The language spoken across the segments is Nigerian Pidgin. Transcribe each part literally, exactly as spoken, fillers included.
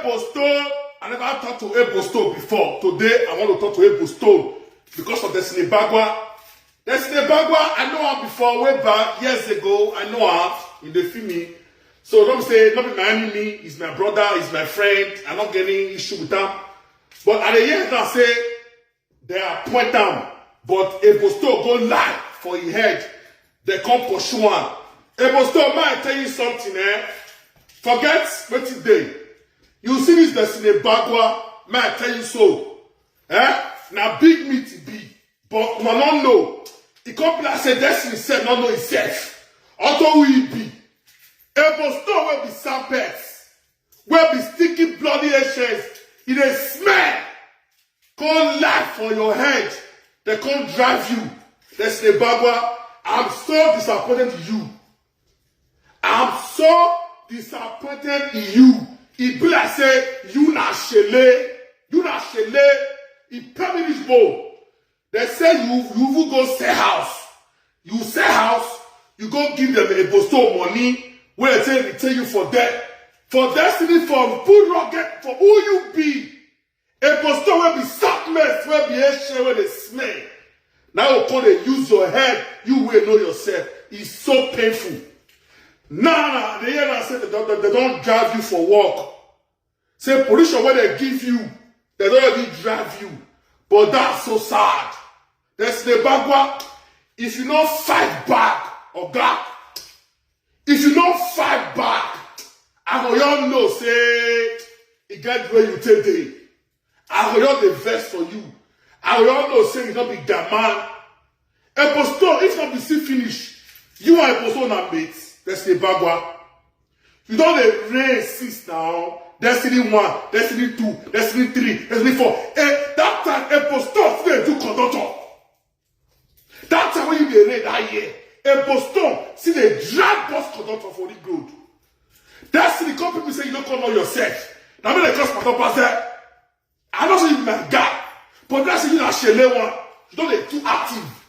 Ebo Stone, I never talk to Ebo Stone before. Today, I want to talk to Ebo Stone because of Destiny Bagwa. Destiny Bagwa, I know her before, way back, years ago. I know her in the film. So don't say, not be my enemy, he's my brother, he's my friend. I'm not getting issue with him. But at the end, I say, they appoint am, but Ebo Stone go lie for him head. They come pursue am. Ebo Stone, may I tell you something, eh? Forget wetin dey. You see this Destiny Bagwa, may I tell you so. Eh? Na big meat e be, but una no know. E come be like say Destiny sef no know himself. Unto who e be. Ebo Stone wey be serpent, wey be sticky bloody essence, e dey smell. Come lie for your head, they come drive you. Destiny Bagwa, I'm so disappointed in you. I'm so disappointed in you. E be like say you na shele, you na shele. E pain me this bone. They say you you even go sell house. You sell house, you go give them Ebo Stone money wey they take retain you for there. For Destiny, for put rugged for who you be. Ebo Stone wey be soft mess, wey be ancient, wey dey smell. Now you come dey use your head, you wey know yourself. It's so painful. Now, now, they hear now say they don, they don drive you for work. Say position wey they give you, they don already drive you. But that's so sad. Destiny Bagwa, if you no fight back, oga, if you no fight back, I go just know say e get where you take dey. I go just dey vex for you. I go just know say you no be guy man. Ebo Stone, if not be see finish, you and Ebo Stone na mates. Destiny Bagwa. You don dey reign since now. Destiny one, Destiny two, Destiny three, Destiny four. Eh, that time Ebo Stone still dey do conductor. That time when you dey reign that year, Ebo Stone still dey drive bus conductor for the road. Destiny come people say you no come know yourself. Na me dey cross Papa pass there. I know say you be my guy, but that's you na shele one. You don dey too active.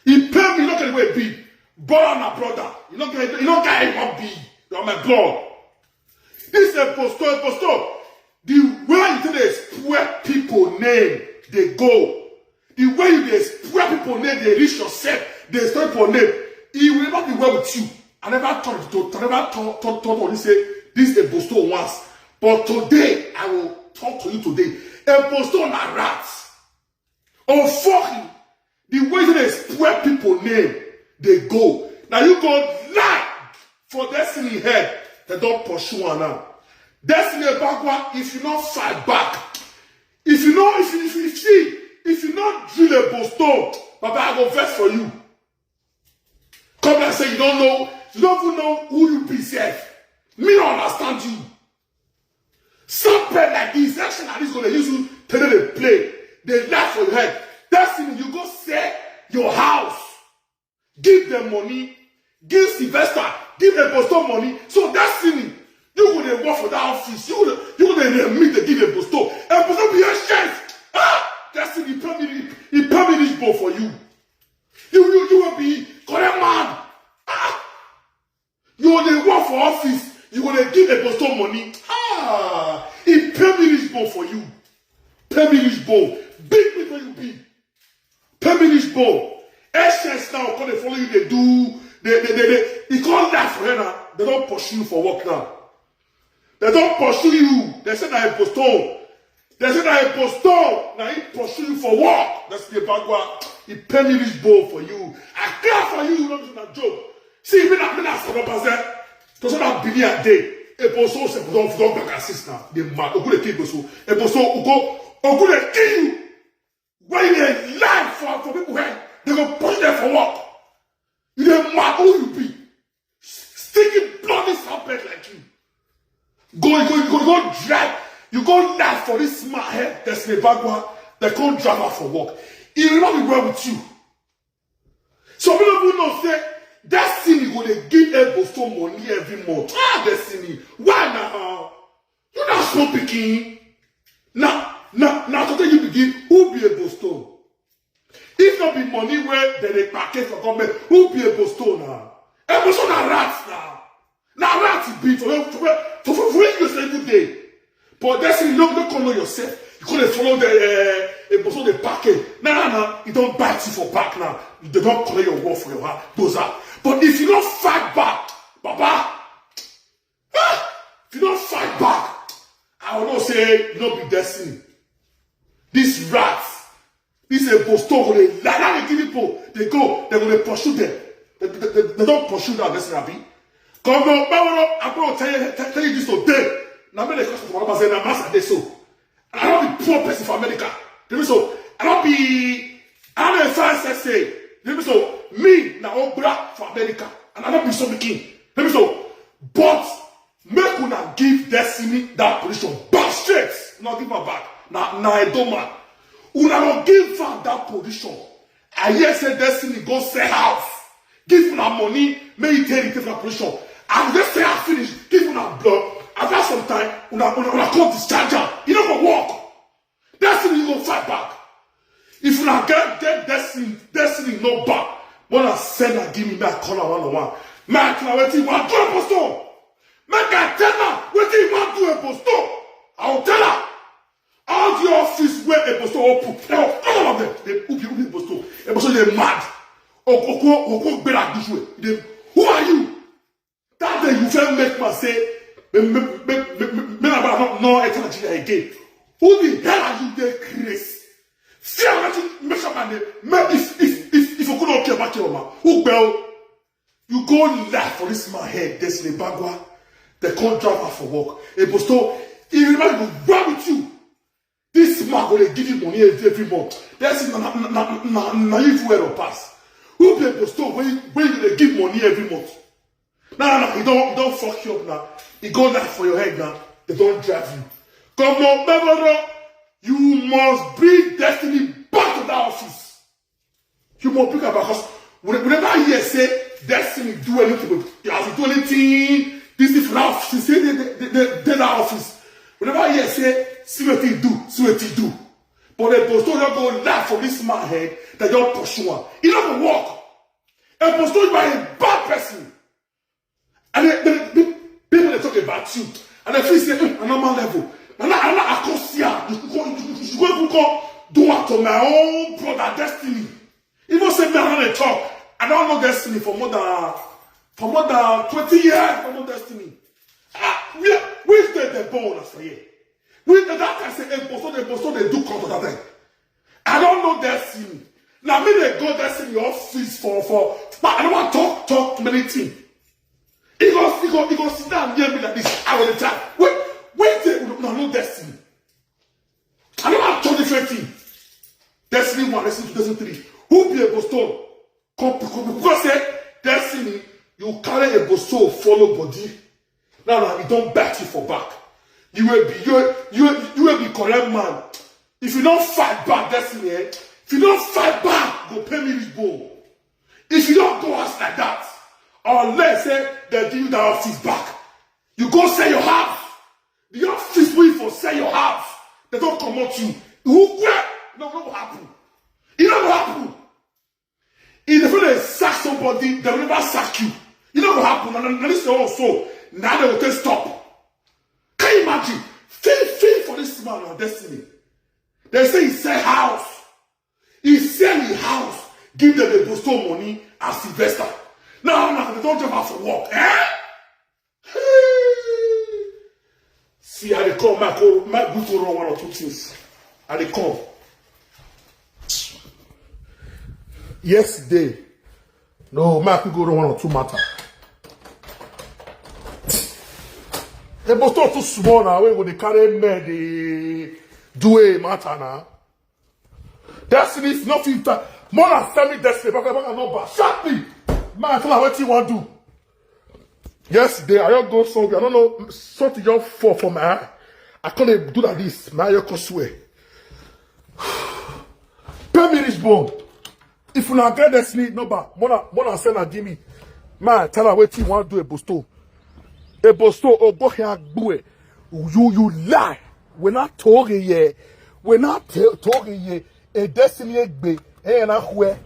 E pain me, you no get the way e be. Brother na brother. You no get, you no get how you wan be. You are my blood. This Ebo Stone, Ebo Stone. The way you take dey spoil people name, dey go. The way you dey spoil people name, dey reach yourself, dey spoil people name. E will not be well with you. I never thought to, I never thought, thought, thought of this, say, this Ebo Stone once. But today, I will talk to you today. Ebo Stone na rat. Oh, fuck you. The way they spoil people name, they go. Now you go lie for Destiny head. They don't pursue her now. Destiny Bagwa, if you not fight back, if you know, if you, if you see, if you not drill Ebo Stone, Baba, I go vex for you. Come and say you don't know, you don't even know who you be sef. Me don't understand you. Something like this, action like this gonna use you to dey play. They laugh for your head. That's it, you go sell your house. Give them money. Give Sylvester. Give Ebo Stone money. So that's it. You go dey work for that office. You go dey, you go dey remit dey give Ebo Stone. Ebo Stone be your chance. Ah, that's it. He probably, he probably reach bone for you. You, you, you will be correct man. Ah, you go dey work for office. You go dey give Ebo Stone money. Ah, he pay me reach bone for you. Pay me reach bone. Big people you be. Pay me reach bone. Essence now come dey follow you dey do. They, they, they, they, e come die for here now. They don't pursue you for work now. They don't pursue you. They say na Ebo Stone. They say na Ebo Stone. Na he pursue you for work. That's the bad one. He pay me reach bone for you. I clear for you. You know this na joke. See, me na, me na Sabo Baze. To say that Benin a day. Ebo Stone say, "Don't, don't back assist now." They mad. Ogu dey kill Ebo Stone. Ebo Stone, Ogu, Ogu dey kill you. When you dey lie for, for people head, they go put them for work. You dey mad, who you be? Stinking bloody serpent like you. Go, go, go, go drive. You go lie for this smart head, Destiny Bagwa, they come drive her for work. It will not be well with you. Some people don't know say Destiny go dey give Ebo Stone money every month. Ah, Destiny, why now? You na small pikin. Na, na, na today you begin. Who be Ebo Stone? If not be money where they dey package for government, who be Ebo Stone now? Ebo Stone na rat now. Na rat e be for, for, for, for, for you say good day. But that's it, you don't, don't call yourself. You could have followed the uh, a person the package. Nah, nah, nah. You don't bite you for back now. You don't call your war for your heart. Those are. But if you don't fight back, Baba, ah, if you don't fight back, I will not say you don't be destiny. These rats, this a post go dey lie down the people. They go, they go dey pursue them. They, they, they, they don't pursue that destiny, abi. Come on, Bawolo, I'm going to tell you, tell, tell you this today. Now, me the question for Baba say, na master dey so. And I don't be poor person for America. They be so, I don't be, I don't be fine sex say. They be so, me, na obra for America. And I don't be so king. They be so, but make una give destiny that position. Back straight. Not give her back. Na, na Edoma. Una no give her that position. I hear say destiny go sell house. Give una money, make you take it for position. And just say I finish, give una blood. After some time, una, una, una come discharge am. You no go work. Destiny, you go fight back. If una get, get destiny, destiny no back. When I send her, give me that call one on one. Man, I tell her wetin you want do a post. Make I tell her wetin you want do a post. I will tell her. All the office where a post open, all of them, they who be who be post. A post they mad. Okoko, okoko, be like this way. They, who are you? That day you feel make man say, me, me, me, me, me, me, me, no, no, enter Nigeria again. Who the hell are you, dey craze? See, I'm not make sure man, dey, me, if, if, if, if you could not care about your man, who bell? You go laugh for this man head, this Lebagwa. They can't drive her for work. A post, he remember to run with you. This man go dey give you money every, every month. That's it, na, na, na, na, na you wear or pass. Who be a post when, when you dey give money every month? No, no, no, he don't, he don't fuck you up now. He go laugh for your head now. They don't drive you. Come on, Bevero. You must bring destiny back to that office. You must pick up because we, we never hear say destiny do anything. But he has to do anything. This is now she say they, they, they, they, they that office. We never hear say see what he do, see what he do. But the post don't go laugh for this man head that don't pursue one. He don't go work. A post by a bad person. And they, they, they, people they talk about you. And they feel say, "Hmm, a normal level." And I, and I, I come see her. You go, you, you, you go, you go do what to my own brother destiny. Even say me, I don't talk. I don't know destiny for more than, for more than twenty years. I don't know destiny. Ah, where, where is the, the born as for here? We, that I say, hey, post, they, post, they do come to that time. I don't know destiny. Now me they go destiny office for, for, but I don't want talk, talk many things. He go, he go, he go sit down near me like this. I will tell. Wait, wait, they no, no destiny. I don't have twenty twenty. Destiny one, destiny two, destiny three. Who be a post? Come, come, because say destiny, you carry a post follow body. Now, now, he don't back you for back. You will be, you, you, you will be correct man. If you don't fight back, destiny, eh? If you don't fight back, go pay me this bone. If you don't go house like that, unless say they give you that office back, you go sell your house. The office wey you for sell your house, they don't come out you. Who where? No, no go happen. It no go happen. If they feel they sack somebody, they will never sack you. It no go happen. And, and this is also now they will take stop. Can you imagine? Feel, feel for this man or destiny. They say he sell house. He sell his house, give them the post money as investor. Now, now they don't drive out for work. Eh? See, I dey come, my co, my good to run one or two things. I dey come. Yesterday, no, my could go run one or two matter. The post too small now. We go dey carry men dey do a matter now. Destiny is not fit. More than send me destiny. Back, back, number. Sharply. Man, I tell her what you want to do. Yesterday, I don't go somewhere. I don't know. Something just fall for my eye. I can't do like this. My eye just swear. Pay me this bone. If you not get destiny, no, but more than, more than send her give me. Man, tell her what you want to do a post. A post, oh, go here, boy. You, you lie. We're not talking here. We're not talking here. A destiny egbe. Eh, na where?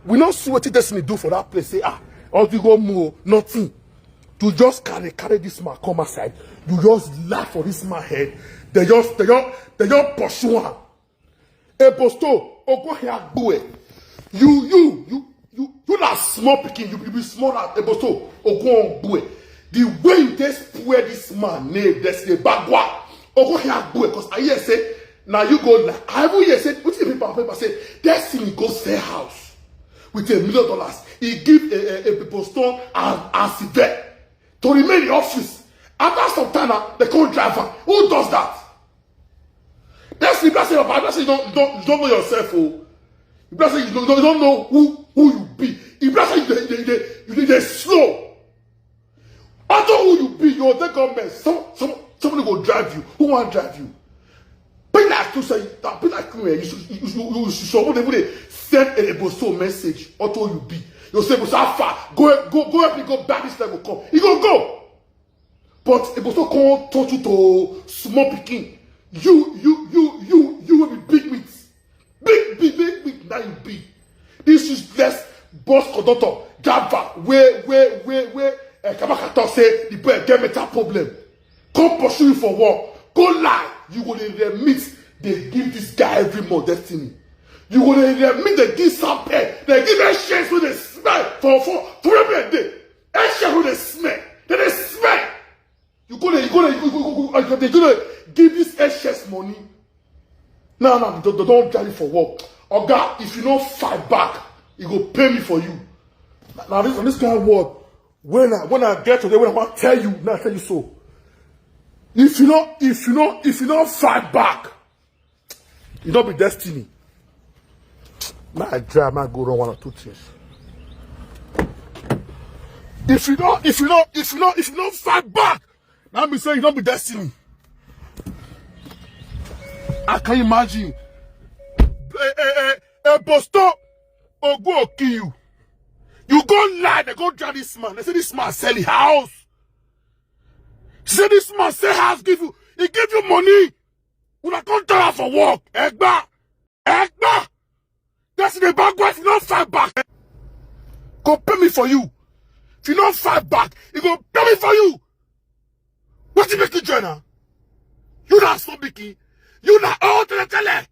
We not see what destiny do for that place. Say, ah, or you go more, nothing. You just carry, carry this man, come aside. You just laugh for this man head. They just, they just, they just pursue am. Ebosto, Ogohiagbue. You, you, you, you, you na small pikin. You, you be small as Ebosto, Ogohiagbue. The way you take spoil this man name, that's the bagua. Ogohiagbue, 'cause I hear say, now you go like, I even hear say, what the people, people say, Destiny go sell house with a million dollars. He give a, a, a Ebosto and, and Sive to remain in office. After some time, now, they come drive am. Who does that? That's the blessing of, blessing you don't, you don't, you don't know yourself. Oh, the blessing you don't, you don't know who, who you be. The blessing you, they, they, they, you, they slow. After who you be, you take government. Some, some, somebody go drive you. Who want drive you? Be like you say, be like you, eh, you should, you, you, you should, somebody would send a Ebosto message. What will you be? You say, "Musafa, go, go, go help me go back this level come." He go, go. But it was not come touch you to small pikin. You, you, you, you, you will be big meat. Big, big, big meat now you be. This useless boss conductor, driver, where, where, where, where, uh, Kabaka talk say the boy get mental problem. Come pursue you for work. Go lie. You go dey remit. They give this guy every month, Destiny. You go dey remit. They give something. They give a chance when they smell for, for, for every day. Asia who they smell. They, they smell. You go there, you go there, you go, go, go, go, they go there, give this S S money. No, no, they, they don't drive you for work. Oga, if you don't fight back, you go pay me for you. Now this, this kind of word, when I, when I get to there, when I want to tell you, now I tell you so. If you don't, if you don't, if you don't fight back, you don't be Destiny. Now I try, I might go wrong one or two things. If you don't, if you don't, if you don't, if you don't fight back, now me say you don't be Destiny. I can imagine. A, a, a, a Boston Ogu will kill you. You go lie, they go drive this man. They say this man sell his house. Say this man sell house, give you, he give you money. Una come tell her for work. Egba. Egba. That's the bad wife. You don't fight back. Go pay me for you. If you don't fight back, you go pay me for you. What you make you join her? You not so big. You not all to the tele.